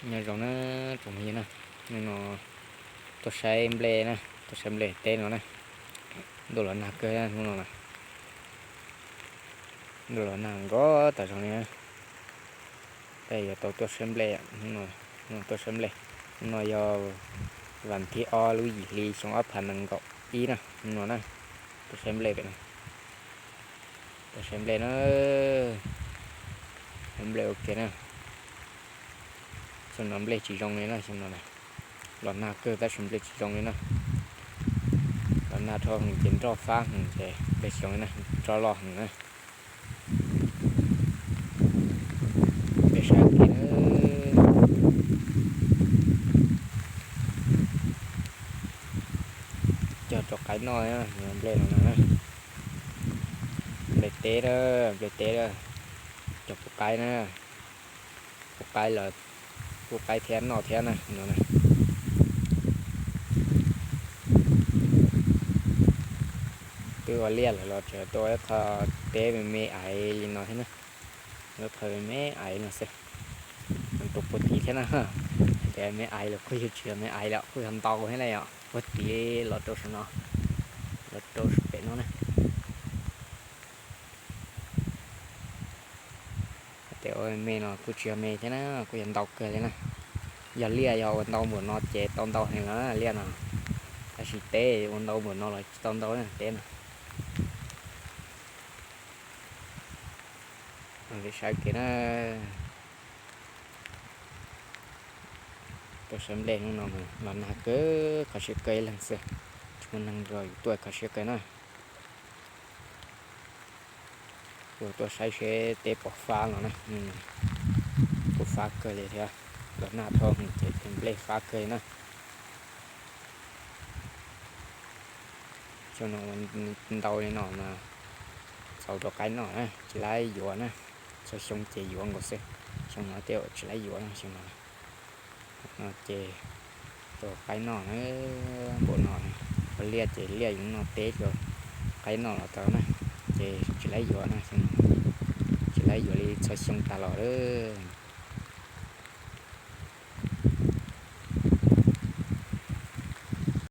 Nyob zoo na tsoom phooj ywg na, hnub no tuaj saib nplej na, tuaj saib nplej teb no na. Ntuj los nag kawg hnub no na, ntuj los nag nkaus tas zog li. Peb yuav tau tuaj saib nplej, hnub no tuaj saib nplej. Hnub no yog vas thib ob lub yim hli xyoo ob phav nees nkaum ib na, hnub no na, tuaj saib nplej pem no. Tuaj saib nplej na, nplej ua ke na. Xyoo no nplej tsis zoo li na, xyoo no los nag kawg tab sis nplej tsis zoo li na. Los nag dhau heev ces nroj fab heev ces nplej tsis zoo li na, nroj loj heev na. Peb saib ua ke na. Cog rau qaib noj, nplej no na, nplej teb na, nplej teb na. Cog pub qaib na, pub qaib los, pub qaib thiab noj thiab na no na. Twb ua liaj lawm los tseem tuaj ua ib qho teb me me aiv li no thiab na. Ua ib qho me me aiv no xwb, tus puag tid thiab na. Hais tias me aiv los kuj yog tsis yog me aiv lawm, kuj yog ntau thiab na yom, puag tid los rau saum no, los rau saum pem no na. Hais tias ua me no kuj tsis yog me thiab na, kuj yog ntau kawg li na. Yog liaj yog ua ntau npaum no ces tau ntau heev los na liaj no, tab sis teb ua ntau npaum no los tsis tau ntau na teb no. Saib kev na. Tuaj saib nplej hnub no los nag kawg, qhov siab kawg ib leeg xwb, tsis muaj neeg nrog yus tuaj, qhov siab kawg na. Kuv tuaj saib seb teb puas fab no na. Kuj fab kawg li thiab, los nag dhau heev ces nplej fab kawg li na. Xyoo no ntau li no mas txaus rau qaib noj na, tsis laib yuav na. Txhua xyoo ces yuav nkaus xwb, xyoo no tej zaum tsis laib yuav no, xyoo no. No ces rau qaib noj na, npaum no, ua liaj ces liaj yuav noj, teb rau qaib noj los tau na, ces tsis laib yuav na, xyoo no tsis laib yuav li txhua xyoo tas los lawm.